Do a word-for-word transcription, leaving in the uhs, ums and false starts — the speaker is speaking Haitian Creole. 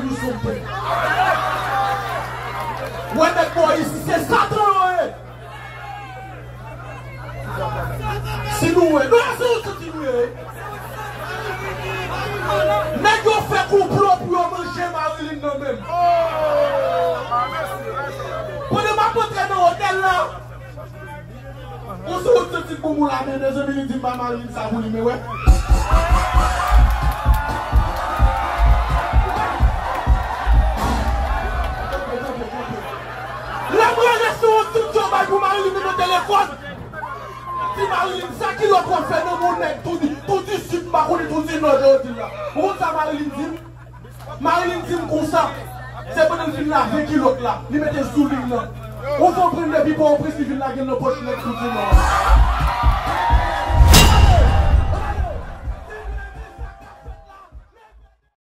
Louis Sompe. Wè nèg bò isi, se satan yo ye. Si nou wè, nou se yon soti nou ye. Nèg yo fè konplo pou yo manje Marilyn nan menm. Pandan m ap antre nan otèl la, yon soti ti boumou la, men mezanmi, li di m ba Marilyn sa pou li, men wè. Lè m rale se yon soti yo bay pou Marilyn nan telefòn. Di Marilyn, sa kilòt w ap fè nan men yon nèg tou di, tou di sid, m pa konnen tou di nò, jan yo di l la. Ou konn sa Marilyn di m? Marilyn di m konsa, se pandan l fin lave kilòt la, li mete sou li nan. Ou fè pran depi Pòtoprens, li vin lage l nan pòch nèg tou di nò.